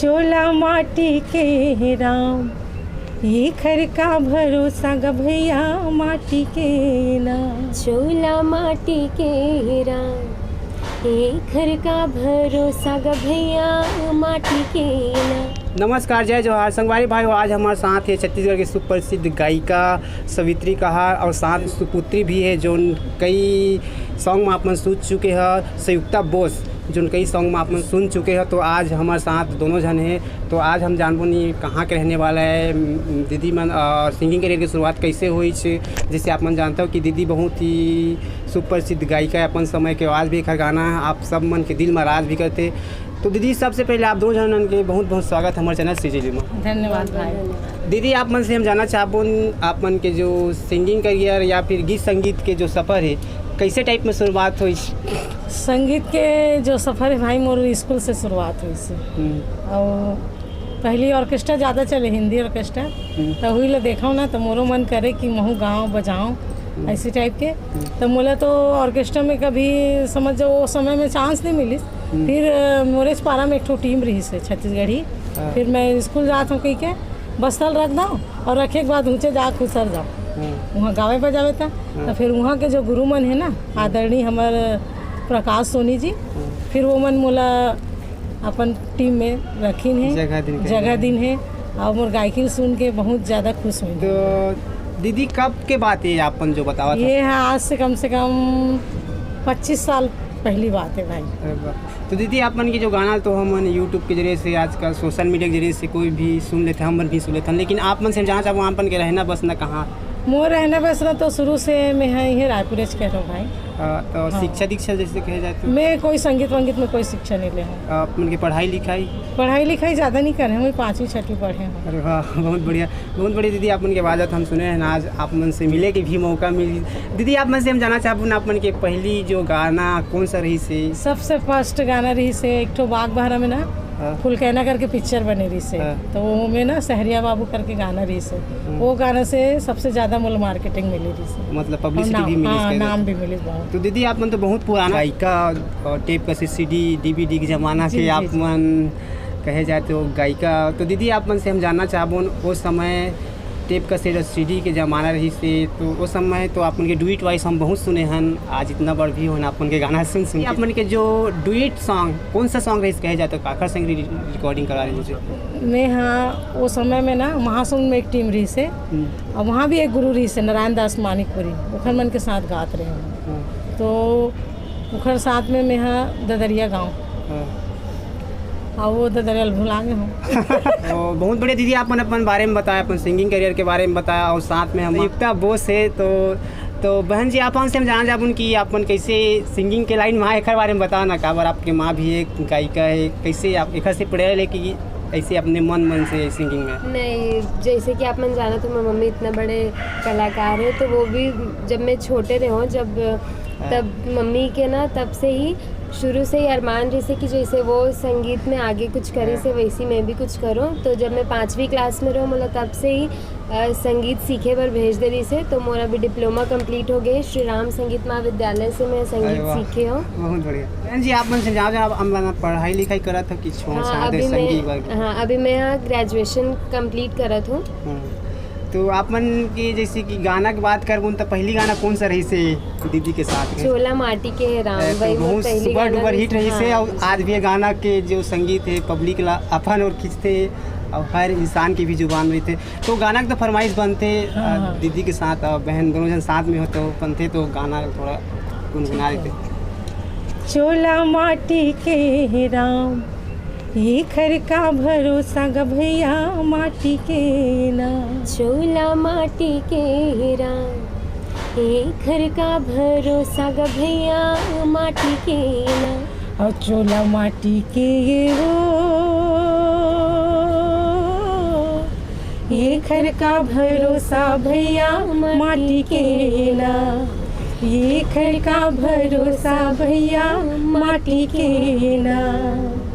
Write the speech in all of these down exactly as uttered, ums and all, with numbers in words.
चोला माटी के हे राम, ये घर का भरोसा ग भैया माटी के ना। चोला माटी के हे राम, ये घर का भरोसा ग भैया माटी के ना। नमस्कार, जय जोहार संगवारी भाई। आज हमारे साथ है छत्तीसगढ़ की सुप्रसिद्ध गायिका सवित्री कहार और साथ सुपुत्री भी है, जो कई सॉन्ग में आप मन सुन चुके हैं, संयुक्ता बोस, जो कई सॉन्ग में आप मन सुन चुके हैं। तो आज हमारे साथ दोनों जन हैं। तो आज हम जानबो नहीं कहाँ के रहने वाला है, म, दीदी मन, अ, सिंगिंग करियर की शुरुआत कैसे हुई छे। जैसे आप मन जानते हो कि दीदी बहुत ही सुप्रसिद्ध गायिका है अपन समय के, आज भी एकर गाना आप सब मन के दिल में राज भी करते। तो दीदी, सबसे पहले आप दो जनन के बहुत बहुत स्वागत हमारे चैनल सीजी में। धन्यवाद भाई। दीदी, आप मन से हम जानना चाहबो, आप मन के जो सिंगिंग करियर या फिर गीत संगीत के जो सफ़र है, कैसे टाइप में शुरुआत हुई? संगीत के जो सफ़र है भाई, मोर स्कूल से शुरुआत हुई से। हम्म। और पहली ऑर्केस्ट्रा ज़्यादा चले, हिंदी ऑर्केस्ट्रा। हम्म। तो हुई ला देखा ना, तो मोरो मन करे कि महू गाँव बजाऊँ, हम्म। ऐसी टाइप के। हम्म। तो मोला तो ऑर्केस्ट्रा में कभी, समझ जाओ, वो समय में चांस नहीं मिलिस। हम्म। फिर, अ, मोरेच पारा में एक ठो टीम रही से छत्तीसगढ़ी। हाँ। फिर मैं स्कूल जात हूँ कह के बस्ता ल रख दो और रखे के बाद ऊँचे जा खुसर जाओ। हम्म। वहाँ गावे बजावे था। हम्म। तो फिर वहाँ के जो गुरु मन है ना, हम्म। आदरणीय हमारे प्रकाश सोनी जी, हम्म। फिर वो मन मोला अपन टीम में रखिन है, जगह दिन के जगह लिए। दिन है, और मोर गायकी सुन के बहुत ज़्यादा खुश हुई। तो दीदी, कब के बात है आपन जो बतावा था? ये है आज से कम से कम पच्चीस साल पहली बात है भाई। अरे वाह। तो दीदी, आप मन के जो गाना तो हमन YouTube के जरिए से, आजकल सोशल मीडिया के जरिए से कोई भी सुन लेते हैं, हम मन भी सुन लेते हैं, लेकिन आप मन से हम जानना चाहबो, आप मन के रहना बसना कहाँ? मोर रहना बसना तो शुरू से मैं है ये रायपुर के रहो भाई। अ, तो हाँ। शिक्षा दीक्षा जैसे कहे जाए तो? मैं कोई संगीत वंगीत में कोई शिक्षा नहीं ले हूँ। अ, आप मन के पढ़ाई लिखाई? पढ़ाई लिखाई ज़्यादा नहीं करे हूँ, मैं पाँचवीं छठवीं पढ़े हूँ। अरे वाह, बहुत बढ़िया, बहुत बढ़िया दीदी, आप मन के आवाज़ हम सुने हैं ना, आज आप मन से मिले के भी मौका मिली। दीदी, आप मन से हम जानना चाहबो ना, आप मन के पहली जो गाना कौन सा रही से? सबसे फर्स्ट गाना रही से एक ठो बाग बहरा में ना, हाँ। फुलकैना करके पिक्चर बने रही से, हाँ। तो वो में ना सहरिया बाबू करके गाना रही से, हम्म। वो गाना से सबसे ज़्यादा मोला मार्केटिंग मिली रही से। मतलब पब्लिसिटी और नाम, भी मिली हाँ, इसके नाम अंदर। भी मिली बहुत। तो दीदी, आप मन तो बहुत पुराना गायिका और टेप कैसेट, सीडी, डीवीडी के जमाना जी, के जी, आप जी। मन कहे जाए तो गायिका। तो दीदी, आप मन से हम जानना चाहबो, वो समय टेप कैसेट और सीडी के जमाना रही से, तो वो समय तो आप मन के डुएट वॉइस हम बहुत सुने हन, आज इतना बड़ भी होन आप मन के गाना सुन सुन के। आप मन के जो डुएट सॉन्ग, कौन सा सॉन्ग रही से कहे जाए तो काकर संग रि-, रिकॉर्डिंग करा रही से? मैं हाँ, वो समय में ना महासमुंद में एक टीम रही से, हम्म। और वहाँ भी एक गुरु रही से नारायण दास मानिकपुरी, ओखर मन के साथ गात रहे हूँ। हम्म। तो ओखर साथ में मैं हाँ ददरिया गाँव। हाँ। हाँ, वो ददरिया ल भुला गए हूँ। तो बहुत बढ़िया दीदी, आप मन अपन बारे में बताया, अपन सिंगिंग करियर के बारे में बताया, और साथ में हम युक्ता बोस है। तो, तो बहन जी, आप हमसे हम जानना चाहबो कि आप मन कैसे सिंगिंग के लाइन में आए, एकर बारे में बताओ ना। काबर आपके माँ भी एक गायिका है, कैसे आप एकर से प्रेरणा लेके ऐसे अपने मन मन से सिंगिंग में? नहीं, जैसे कि आप मन जाना तो मोर मम्मी इतना बड़े कलाकार है, तो वो भी जब मैं छोटे रहे हूँ, जब हाँ। तब मम्मी के ना तब से ही शुरू से ही अरमान रहिसे कि जैसे वो संगीत में आगे कुछ करी हाँ। से वैसी मैं भी कुछ करूँ। तो जब मैं पाँचवीं क्लास में रहूँ, मतलब तब से ही अ, संगीत सीखे बर भेज दे रहिसे। तो मोर अभी डिप्लोमा कंप्लीट हो गए, श्री राम संगीत महाविद्यालय से मैं अरे संगीत वाह। सीखे हूँ। बहुत बढ़िया। बहन जी, आप मन से जाओ, जाओ, आप मन पढ़ाई लिखाई करत हो कि छोड़ हाँ, छाड़ दे अभी संगीत मैं, बर? हाँ, अभी मैं यहाँ ग्रेजुएशन कंप्लीट करत हूँ। हम्म। तो आप मन के जैसे कि गाना की बात करबो, तो पहली गाना कौन सा रहिसे दीदी के साथ में? चोला माटी के हे राम, ए, तो वही मोर बहुत पहली सुपर गाना डुपर रहिसे। हिट रहिसे, हाँ। और आज भी ये गाना के जो संगीत है पब्लिक ला अपन और खींचते और हर इंसान की भी जुबान में थे। तो गाना के तो फरमाइश बनते, हाँ, अ, हाँ। दीदी के साथ, अ, बहन दोनों जन साथ में हो तो बनते, तो गाना थोड़ा गुनगुना ठीक है। देते। चोला माटी के हे राम, ये घर का भरोसा ग भैया माटी के ना। चोला माटी के हे राम, ये घर का भरोसा ग भैया माटी के ना। और चोला माटी के ये हो, ये घर का भरोसा भैया माटी के ना, ये घर का भरोसा भैया माटी के ना।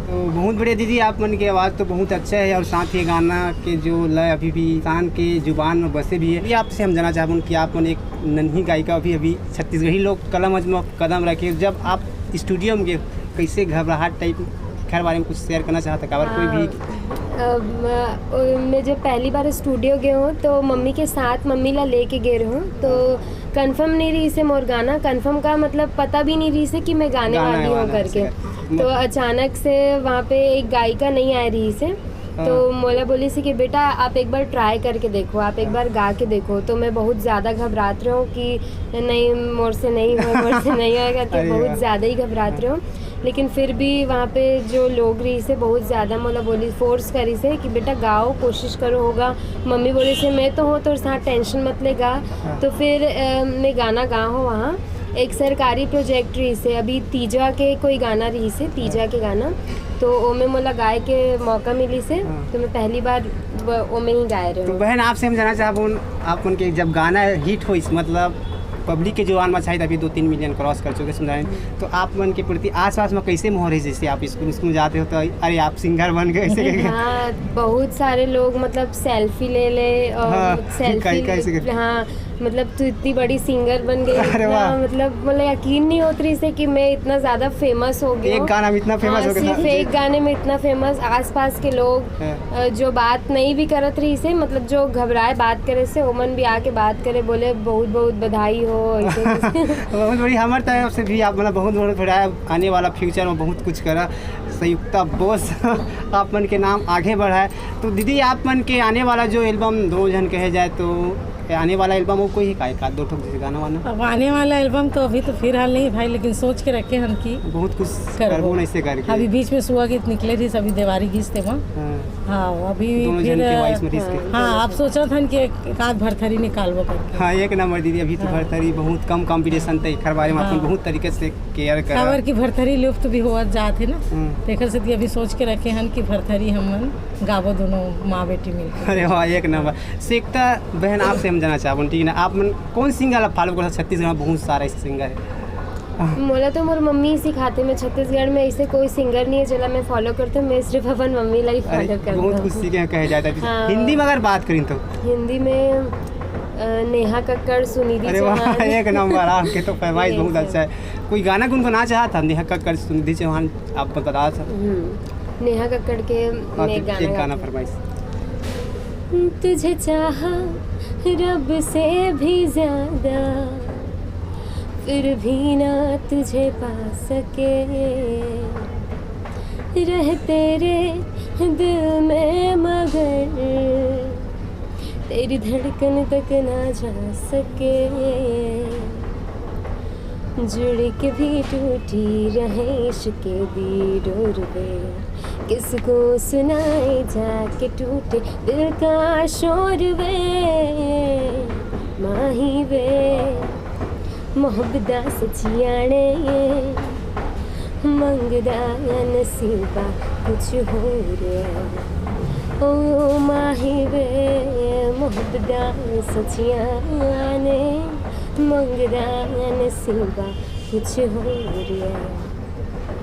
तो बहुत बढ़िया दीदी, आप मन की आवाज़ तो बहुत अच्छा है और साथ ही गाना के जो लय अभी भी इंसान के जुबान में बसे भी है। ये आपसे हम जानना चाहबो कि आप मन एक नन्ही गायिका अभी, अभी छत्तीसगढ़ी लोक कला मंच में कदम रखे, जब आप स्टूडियो में गए, कैसे घबराहट टाइप? एखर बारे में कुछ शेयर करना चाहत हव, काबर कोई भी? अ, म-, अ, मैं जब पहली बार स्टूडियो गए हूँ तो मम्मी के साथ, मम्मी ला लेके गए रहूँ, तो कंफर्म नहीं रही से मोर गाना, कंफर्म का मतलब पता भी नहीं रही से कि मैं गाने गाना वाली हूँ वाला करके। से। तो अचानक से वहाँ पे एक गायिका नहीं आ रही से, तो मोला बोली से कि बेटा, आप एक बार ट्राई करके देखो, आप एक बार गा के देखो। तो मैं बहुत ज़्यादा घबरात रही हूँ कि नहीं, मोर से नहीं हो, मोर से नहीं होएगा, तो अरे वाह। बहुत ज़्यादा ही घबरात रही हूँ। लेकिन फिर भी वहाँ पे जो लोग रही से बहुत ज़्यादा मोला बोली, फोर्स करी से कि बेटा गाओ, कोशिश करो, होगा। मम्मी बोली से मैं तो हूँ, तोर साथ टेंशन मत ले, गा। तो फिर अ, मैं गाना गा हूँ वहाँ। एक सरकारी प्रोजेक्ट रही से, अभी तीजा के कोई गाना रही से, तीजा के गाना, तो ओमे मोला गाए के मौका मिली से, तो मैं पहली बार व-, ओमे ही गाए रहे तो हूँ। बहन, आपसे हम जानना चाहबो, आप मन के जब गाना हिट होइस, मतलब पब्लिक के जुबान में छाई, अभी दो तीन मिलियन क्रॉस कर चुके, समझाए, तो आप मन के प्रति आसपास में कैसे माहौल रही? जैसे आप स्कूल स्कूल जाते हो तो अरे आप सिंगर बन गए, ऐसे करके। हाँ, बहुत सारे लोग मतलब सेल्फी ले ले और हाँ, सेल्फी कई- कई से- हाँ, मतलब तू इतनी बड़ी सिंगर बन गई, अरे इतना, वाह। मतलब मतलब यकीन नहीं होत रही से कि मैं इतना ज्यादा फेमस हो गई एक हूँ। गाना में इतना फेमस हाँ, हो गया सिर्फ था। एक गाने में इतना फेमस, आसपास के लोग हाँ। अ, जो बात नहीं भी करत रही से, मतलब जो घबराए बात करे से, ओमन भी आके बात करे, बोले बहुत बहुत बधाई हो, ऐसे बहुत बड़ी हमारे तरफ से भी आप, मतलब बहुत बहुत बड़ा आने वाला फ्यूचर में बहुत कुछ करा। संयुक्ता बोस आप मन के नाम आगे बढ़ाए। तो दीदी, आप मन के आने वाला जो एल्बम दो जन कहे जाए तो आने वाला एल्बम वो कोई है का, एक आध दो ठोक जैसे गाना वाना? अब आने वाला एल्बम तो अभी तो फिलहाल नहीं भाई, लेकिन सोच के रखे हन कि बहुत कुछ करबो। करबो नहीं से करके। अभी बीच में सुआ गीत निकले रही, अभी देवारी गीत तेमा। हाँ। हाँ, अभी हाँ, आप सोचत हन कि एक, एक आध भरथरी निकालबो करके। हाँ, एक नंबर दीदी, अभी तो भरथरी बहुत कम कंपटीशन था, एकर बारे में अपन हाँ। बहुत तरीके से केयर करा। काबर कि भरथरी लुप्त भी होवत जात है ना, हम्म। तेकर से अभी सोच के रखे हन कि भरथरी हमन गाबो दोनों माँ बेटी मिलकर। अरे वाह, एक नंबर। संयुक्ता बहन, आपसे हम जानना चाहबो, ठीक है ना, आप मन कौन सिंगर ला फॉलो करत हो? छत्तीसगढ़ में बहुत सारा ऐसे सिंगर है। मोला तो मोर मम्मी ही सिखाते। मैं छत्तीसगढ़ में ऐसे कोई सिंगर नहीं है जेला मैं फॉलो करते हूँ, मैं सिर्फ अपन मम्मी ला ही अरे, फॉलो करते बहुत हूँ। कुछ सीखे कहे जाता है। हाँ। हिंदी में अगर बात करें तो? हिंदी में अ, नेहा कक्कड़, सुनिधि अरे वाह, चौहान। एक नंबर, आपके तो फरमाइश यही बहुत सब। अच्छा है। कोई गाना गुनगुना चाहत हन नेहा कक्कड़, सुनिधि चौहान, आप बता सकते? हम्म, नेहा कक्कड़ के हाँ, मैं तो गाना एक गाना गाती हूँ। फरमाइश। तुझे चाहा रब से भी ज्यादा, फिर भी ना तुझे पा सके। रह तेरे दिल में मगर तेरी धड़कन तक ना जा सके। जुड़ के भी टूटी रहे इश्क दी डोर वे, किसको सुनाए जाके टूटे दिल का शोर वे। माही वे मोहब्बत सचियाने, मंगदा नसीबा कुछ होर। ओ माही वे मोहब्बत सचियाने, मंगदा नसीबा कुछ होर।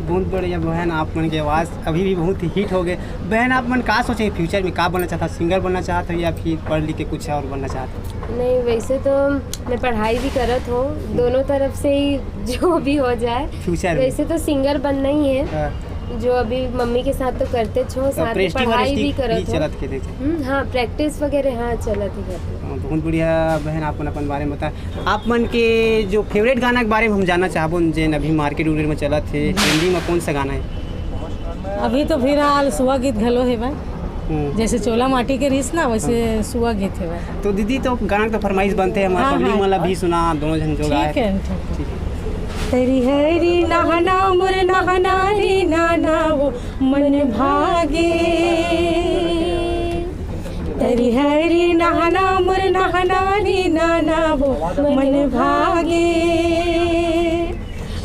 बहुत बढ़िया बहन, आप मन के आवाज़ अभी भी बहुत ही हिट हो गए। बहन, आप मन का सोचे फ्यूचर में, का बनना चाहता, सिंगर बनना चाहता हो या फिर पढ़ लिख के कुछ और बनना चाहता हो? नहीं, वैसे तो मैं पढ़ाई भी करत हूँ, दोनों तरफ से ही जो भी हो जाए। फ्यूचर में? वैसे तो सिंगर बनना ही है, हाँ। जो अभी मम्मी के साथ तो करते छो, तो साथ में प्रेस्टीज पढ़ाई वेस्टीज भी करत भी हो। चलत के देखे। हम्म, हाँ, प्रैक्टिस वगैरह हाँ चलत ही करते। हाँ, बहुत बढ़िया बहन, आप मन अपन बारे में बताए। आप मन के जो फेवरेट गाना के बारे में हम जानना चाहबो, जेन अभी मार्केट उर्केट में चलत है, ट्रेंडिंग में कौन सा गाना है? अभी तो फिलहाल सुआ गीत घलो है भाई, हम्म। जैसे चोला माटी के रीस ना, वैसे सुआ गीत है भाई। तो दीदी, तो गाना के तो फरमाइश बनते हैं हमारे, हाँ, पब्लिक हाँ। वाला भी सुना, दोनों जन जो गाए। ठीक है, ठीक है। तरी हरी नहना मुर नहना री नाना वो मन भागे। तरी हरी नहना मुर नहना री नाना वो मन भागे।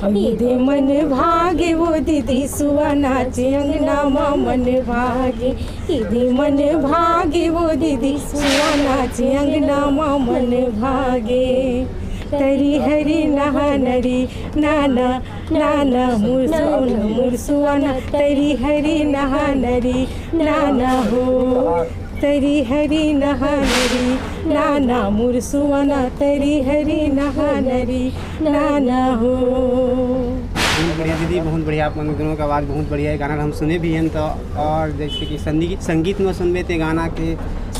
अउ ये दे मन भागे वो दीदी सुआ नाचे अंगना मा मन भागे। ये दे मन भागे वो दीदी सुआ नाचे अंगना मा मन भागे। तरी हरी नहा नरी नाना नाना मुरसुन मुरसुआना तरी हरी नहा नरी नाना हो। तरी हरी नहा नरी नाना मुरसुआना तरी हरी नहा नरी नाना हो। बढ़िया दीदी, बहुत बढ़िया, आप मन दोनों का आवाज़ बहुत बढ़िया है। गाना हम सुने भी हैं तो, और जैसे कि संगीत, संगीत में सुनबे ते गाना के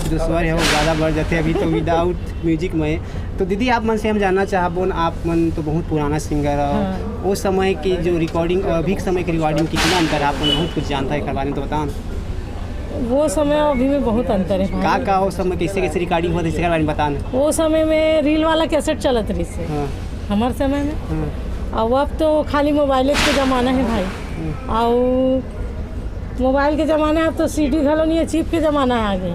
जो स्वर है वो ज़्यादा बढ़ जाते हैं। अभी तो विदाउट म्यूजिक में। तो दीदी, आप मन से हम जानना चाहबोन, आप मन तो बहुत पुराना सिंगर हो, हाँ। वो समय की जो रिकॉर्डिंग और अभी के समय की रिकॉर्डिंग, कितना अंतर है, आप मन बहुत कुछ जानता है, एकर बारे में तो बताओ ना। वो समय अभी में बहुत अंतर है भाई। का का वो समय कैसे कैसे रिकॉर्डिंग होता है, इसके बारे में बताओ ना। वो समय में रील वाला कैसेट चलत रहिस हे, हाँ। हमार समय में। हाँ। और अब तो खाली मोबाइल के जमाना है भाई। हम्म। और मोबाइल के जमाना है, अब तो सीडी घलो नहीं है, चिप के जमाना आ गए।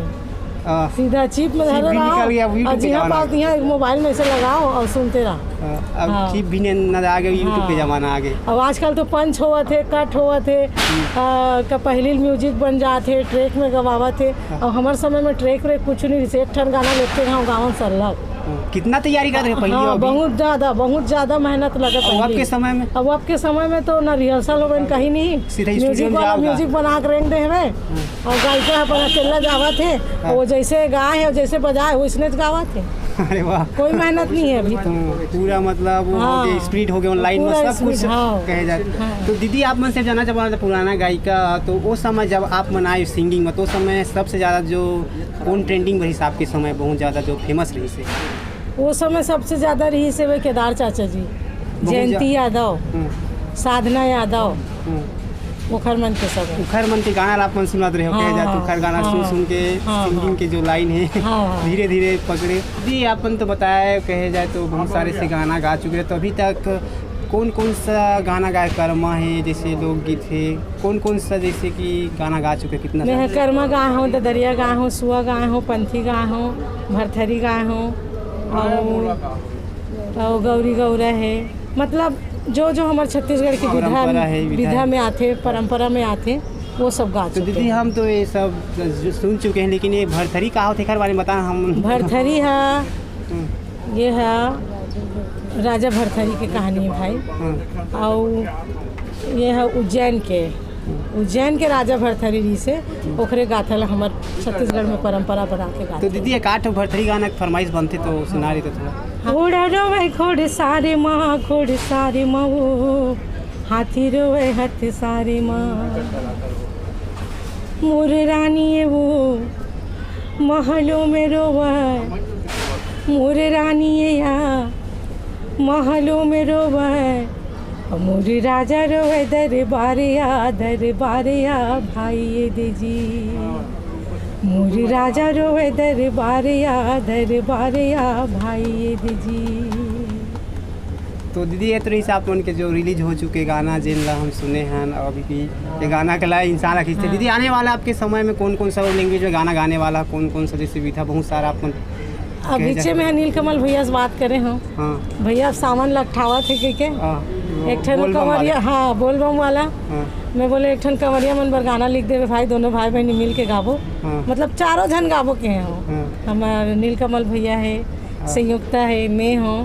हाँ। सीधा चिप में चिप धरे भी रहो। निकल गया, YouTube और के जिहाँ जमाना पास है। यहाँ एक मोबाइल में से लगाओ और सुनते रहो। हाँ, अब हाँ। चिप भी नहीं, ना आ गए, YouTube के हाँ। जमाना आ गए। अब आजकल तो पंच होवत है, कट होवत है, हम्म। आ, का पहली म्यूजिक बन जात है, ट्रैक में गवावत है। हाँ। और हमारे समय में ट्रैक व्रैक कुछ नहीं, एक ठन गाना लेते हैं, गावन सरलग। हाँ, कितना तैयारी करते हैं पहले हाँ, अभी? बहुत ज़्यादा, बहुत ज़्यादा मेहनत लगत अब पहले। आपके समय में? अब आपके समय में तो ना रिहर्सल होवे, कहीं नहीं। सीधा म्यूजिक स्टूडियो में वाला जाओगा। म्यूजिक बना के रेंग दे हवे। हाँ। और गायिका अपन अकेला गावत है, हाँ। वो जैसे गाए है, जैसे बजाए, वैसने गावत है। अरे वाह। कोई मेहनत नहीं है अभी तो। हम्म, पूरा मतलब वो हो हाँ। गया, स्प्लिट हो गया, ऑनलाइन में पूरा सब कुछ स्प्लिट, हाँ। कहे जाए। हाँ। तो दीदी, आप मन से जानना चाहूँगा, पुराना गायिका, तो वो समय जब आप मन आए सिंगिंग में, तो उस समय सबसे ज़्यादा जो कौन ट्रेंडिंग रही आपके समय, बहुत ज़्यादा जो फेमस रही से? वो समय सबसे ज़्यादा रही से वे केदार चाचा जी, बहुत जयंती जा- यादव, हम्म। साधना यादव, हम्म। ओखर मन के सब है। ओखर मन के गाना ला अपन सुनत रहे हो, कहे जाए तो हाँ, ओखर गाना सुन हाँ, सुन के हाँ, सिंगिंग हाँ। के जो लाइन है, हाँ, हाँ। धीरे धीरे पकड़े। जी, अपन तो बताया, कहे जाए तो बहुत सारे से गाना गा चुके हैं, तो अभी तक कौन कौन सा गाना गाए करमा है, जैसे लोकगीत है, कौन कौन सा जैसे कि गाना गा चुके हैं, कितना मैं सारा? करमा गाए हूँ, ददरिया गाए हूँ, सुआ गाए हूँ, पंथी गाए हूँ, भरथरी गाए हूँ, और, और गौरी गौरा है, मतलब जो जो हमारे छत्तीसगढ़ की विधा, परंपरा है, विधा विधा है। में आथे, परंपरा में आथे, वो सब गा तो चुके दीदी, हैं। हम तो ये सब जो सुन चुके हैं, लेकिन ये भरथरी का होथे, एकर बारे में बताना हम। भरथरी है, हम्म। ये है राजा भरथरी के कहानी है भाई। हम्म। और ये है उज्जैन के, उज्जैन के राजा भरथरी जी से ओकरे गाथा ला हमर छत्तीसगढ़ में परंपरा बना के तो गाथे। दीदी, एक आठ भरथरी गाना के फरमाइश बनते तो सुना रही तो थोड़ा। घोड़ा रोवे घोड़सारे माँ, घोड़सारे माँ वो, हाथी रोवे हाथसारे माँ। मोर रानी ये वो महलों में रोवे, मोर रानी ये या महलों में रोवे, मोर राजा रोवे दरबारिया, दरबारिया भाई ये दे जी। मोर राजा रोवे दरबारिया, दरबारिया भाई ये दे जी। तो दीदी, ये तो रही आप मन के जो रिलीज हो चुके गाना, जिन ला हम सुने हैं, और अभी भी ये गाना के ला इंसान रखिस थे। हाँ। दीदी, आने वाला आपके समय में कौन कौन सा लैंग्वेज में गाना गाने वाला, कौन कौन सा जैसे विधा, बहुत सारा आप मन अब कहे पीछे जाए। में है नीलकमल भैया से बात करे हम। हाँ। भैया, अब सावन लखठावत है के, के? हाँ, एक ठन बोलबम वाला। कंवरिया, हाँ, बोलबम वाला। हाँ। मैं बोले, एक ठन कंवरिया मन बर गाना लिख देवे भाई, दोनों भाई बहनी मिल के गाबो। हाँ। मतलब चारों झन गाबो के हैं हम। हाँ। हमार नीलकमल भैया है, हाँ। संयुक्ता है, मैं हूँ,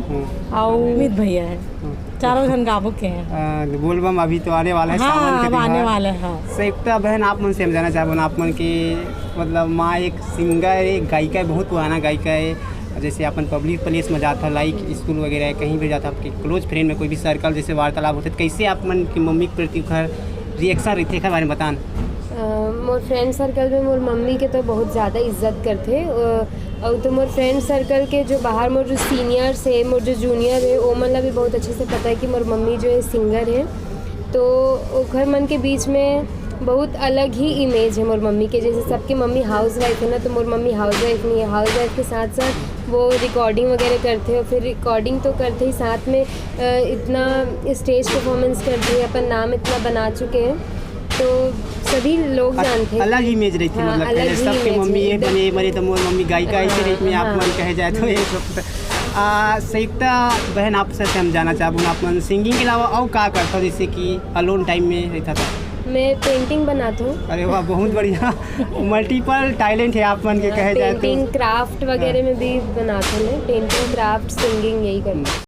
हाँ। और अमित भैया है। हाँ। चारों झन गाबो के हैं। आ, बोलबम अभी तो आने वाला है, हाँ, सावन के अब आने त्योहार। वाला है, हाँ। संयुक्ता बहन, आप मन से हम जानना चाहबो ना, आप मन के मतलब माँ एक सिंगर, एक गायिका है, बहुत पुराना गायिका है। जैसे अपन पब्लिक प्लेस में जाता, लाइक स्कूल वगैरह, कहीं भी जाता, आपके क्लोज फ्रेंड में कोई भी सर्कल जैसे वार्तालाप होते, तो कैसे आप मन की मम्मी के प्रति ओकर रिएक्शन रहिथे, एकर बारे में बतान। अ, मोर फ्रेंड सर्कल में मोर मम्मी के तो बहुत ज़्यादा इज्जत करथे। अ, अउ तो मोर फ्रेंड सर्कल के जो बाहर मोर जो सीनियर्स हे, मोर जो जूनियर हे, ओमन ला भी बहुत अच्छे से पता है कि मोर मम्मी जो है सिंगर है। तो ओखर मन के बीच में बहुत अलग ही इमेज है मोर मम्मी के। जैसे सबके मम्मी हाउसवाइफ है ना, तो मोर मम्मी हाउसवाइफ नहीं है। हाउसवाइफ के साथ साथ वो रिकॉर्डिंग वगैरह करथे, और फिर रिकॉर्डिंग तो करथे ही, साथ में, अ, इतना स्टेज परफॉर्मेंस करथे, अपन नाम इतना बना चुके हैं, तो सभी लोग अ-, जानथे। अलग इमेज रहिथे, हाँ, मतलब, अलग कहे ही सबके इमेज मम्मी है, ये एकदम। बने, बने तो मोर मम्मी गायिका, ऐसे हाँ, टाइप में आप हाँ। मन कहे जाए तो ये सब। आ, संयुक्ता बहन, आपसे हम जानना चाहबो, आप मन सिंगिंग के अलावा अउ का करथो, जैसे कि अलोन टाइम में रहता था? मैं पेंटिंग बनाता हूँ। अरे वाह, बहुत बढ़िया। मल्टीपल टैलेंट है आप मन के, हाँ, कहे जाए तो। पेंटिंग, क्राफ्ट वगैरह हाँ। में भी बनाता हूँ मैं, पेंटिंग, क्राफ्ट, सिंगिंग, यही करता हूँ।